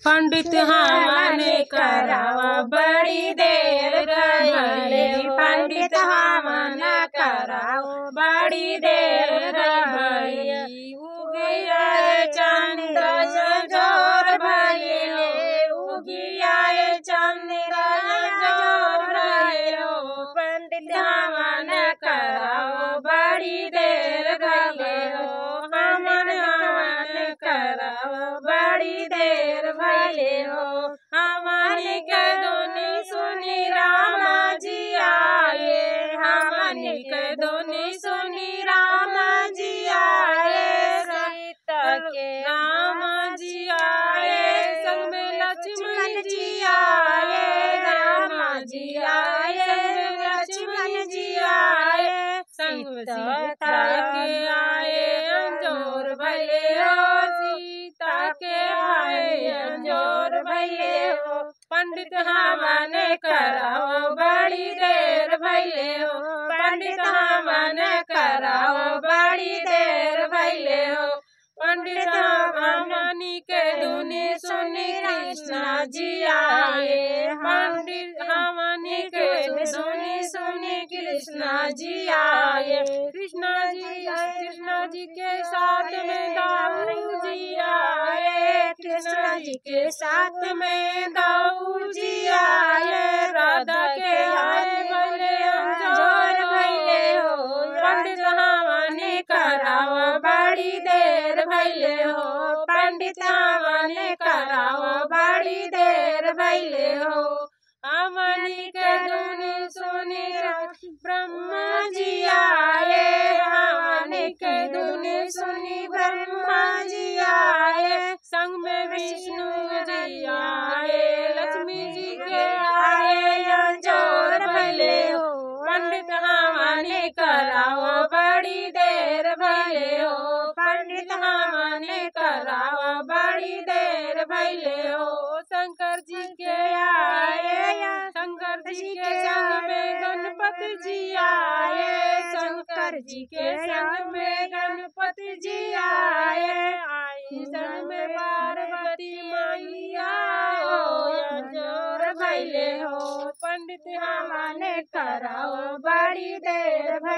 पंडित हवन करावा बड़ी देर गईले, पंडित हवन कराओ बड़ी देर गई। उगिया चंद्र जोर भइले, उगिया चंद्र जोर भइलो, पंडित हवन कराओ बड़ी देर गईले हो, हवन हवन कराओ बड़ी देर भइले हो। हमन के धुनी सुनी राम जी आए, हमन के धुनी सुनी राम जी आए, सीता के राम जी आए, संग में लक्ष्मण जी आए, राम जी आए, संग में लक्ष्मण जी आए, संग सीता के आए अंजोर भइले हो, सीता के आए अंजोर भइले हो। पंडित हवन कराओ बड़ी देर भइले हो, पंडित हवन कराओ बड़ी देर भइले हो। पंडित हमनी के धुनी सुनी कृष्णा जी आए, पंडित हमनी के धुनी सुनी कृष्णा जी आए, कृष्णा जी के साथ में दाऊ जी आए, कृष्णा जी के साथ में दाऊ जी आए, राधा के आए भले अंजोर भइले हो। पंडित हवन कराओ बड़ी देर भइले हो, पंडित हवन कराओ बड़ी देर भइले हो। हमनी के धुनी सुनी ब्रह्मा जी आए, हमनी के धुनी सुनी ब्रह्मा जी आए, संग में विष्णु जी आए, लक्ष्मी जी के आए अंजोर भइले हो। पंडित हवन कराओ बड़ी देर भइले हो, पंडित हवन कराओ बड़ी देर भइले हो। शंकर जी के आए, शंकर जी के संग में गणपति जी आए, शंकर जी के संग में गणपति जी आए, आए संग में पार्वती मैया हो अंजोर भइले हो। पंडित हवन कराओ बड़ी देर भइले।